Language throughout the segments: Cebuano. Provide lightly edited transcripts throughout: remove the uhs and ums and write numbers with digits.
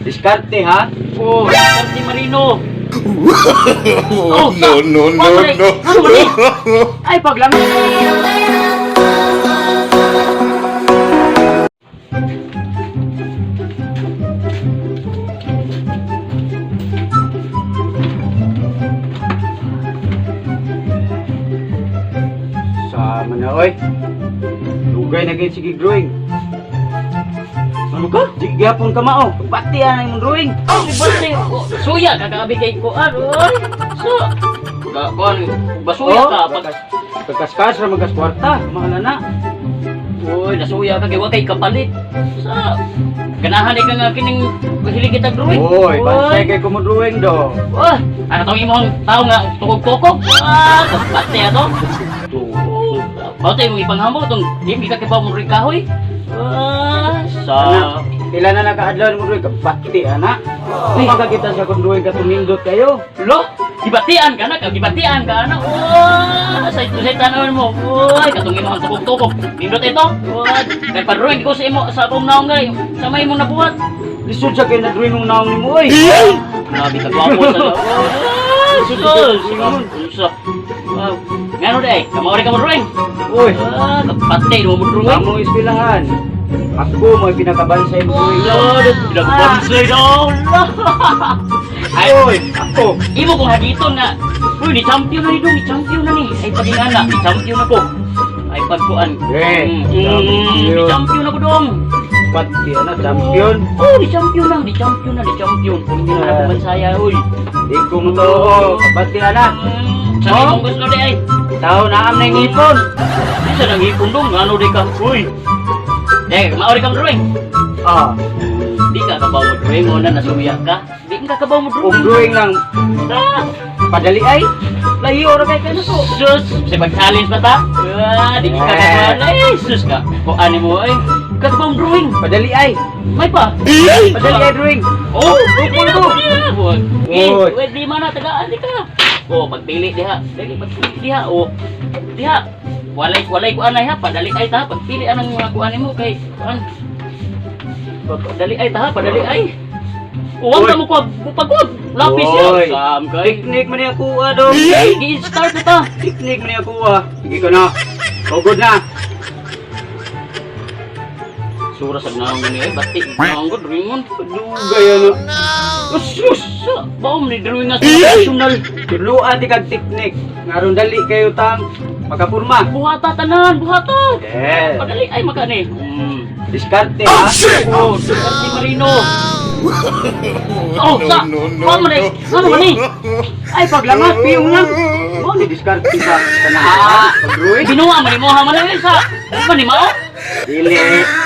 Diskarte ha. Oh, Diskarte Marino. Oh, no, no, no, no. Ano ba ni? Ay, paglangat. Sama na, oy. Dugay na gid sige drawing. Ano ka? Di gyapon ka mao. Pati ana imong drawing. Oh, bati. Suya ka kagabi kay kuan, oy. So, ka kuan, basuya ka pag Pagkaskas ra magas kwarta, mahal na. Uy, nasuya ka kay wa kay kapalit. Sa ganahan ka nga kining hilig kita drawing. Oy, bansay kay ko mo drawing do. Wah, ano tong imong tao nga tukog-tukog? Ah, pati ato. Bate mo ipanghamo tong di mi ka kibaw mo rin kahoy. Ah, sa Ana, pila na nakaadlaw mo drawing kapati ana. Kung makakita sa kong drawing katumindot kayo. Lo, gibatian ka na, gibatian ka na. Oh, sa ito sa tanawin mo. Uy, katong imong tukog-tukog. Nindot ito. Uy, kay padrawing ko sa imo sa akong naong gay. Sa may imong nabuhat. Lisod sa kay na drawing mong naong nimo oy. Grabe ka gwapo sa. Oh, sus. Unsa? Wow. Ngano day? Kamaori ka mo drawing. Uy, Ah, kapatay mo mo drawing. among eskwelahan. Ako mo pinakabansay mo drawing. Lord, pinagbansay daw. Ay, Uy, ako. imo kong hagiton nga. Uy, ni champion na ni dong, ni champion na ni. Ay pagingana, ni champion na ko. Ay pagkuan. Eh, Ni champion na ko dong. Pati ana champion. Oh, ni champion na, ni champion na, ni champion. Kung hindi man ako mansaya, uy. Di ko mo to. Pati ana. Sa Oh? imong gusto di ay. Tao na am na ngipon. Di sa nang ipon dong, ano di ka? Uy. Dek, maori ka mo drawing. Ah, Di ka kabaw mo drawing mo na nasuya ka. Di ka kabaw mo og drawing. drawing lang Ah! padali ay. Lahi ora kay kano to. Sus, sa pag-challenge ba ta? Ah, di ka Eh. kabaw. Ay, sus ka. Kung ano mo ay. Kakabaw drawing. Padali ay. May pa. Padali ay drawing. Oh, Upol ko. ko. Uy. Wait, di man na tagaan di ka. Oh, pagpili diha. Dali pagpili diha. Oh. Diha. Walay walay kuan ay ha, padali ay ta, pagpili anang mga kuan nimo kay kuan. Padali ay ta, padali ay. Uwang Uy. ka mo ko pagod. Lapis Uy. ya. Sam kay. Teknik man niya kuha dong. Gi-start na ta. Teknik man niya kuha. Sige ko na. Ugod na. Sura sa naong ni ay bati naong ko drawingon. Dugay ano. Sus, baom ni drawing nga sa national. Tuluan di kag teknik. Ngaron dali kayo tang makapurma. Buhata tanan, buhata. Yes. Padali ay makani. Diskarte ha. Oh, si Marino. Oh, sa. No, no, Ano man eh? no. Ano man eh? Ay paglangat piyong lang. Mo ni diskarte sa Ah. tanan. Pag-drawing. Binuha man ni mo ha man eh sa. Man ni mao? Dili.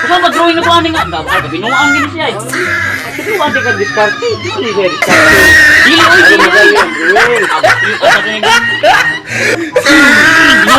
Usa ba drawing na ko ani nga? Gab, ay binuang gini siya. Eh. Tuluan di kag diskarte. Dili siya diskarte. Dili oy, Ano dili. madali ang drawing. Binuang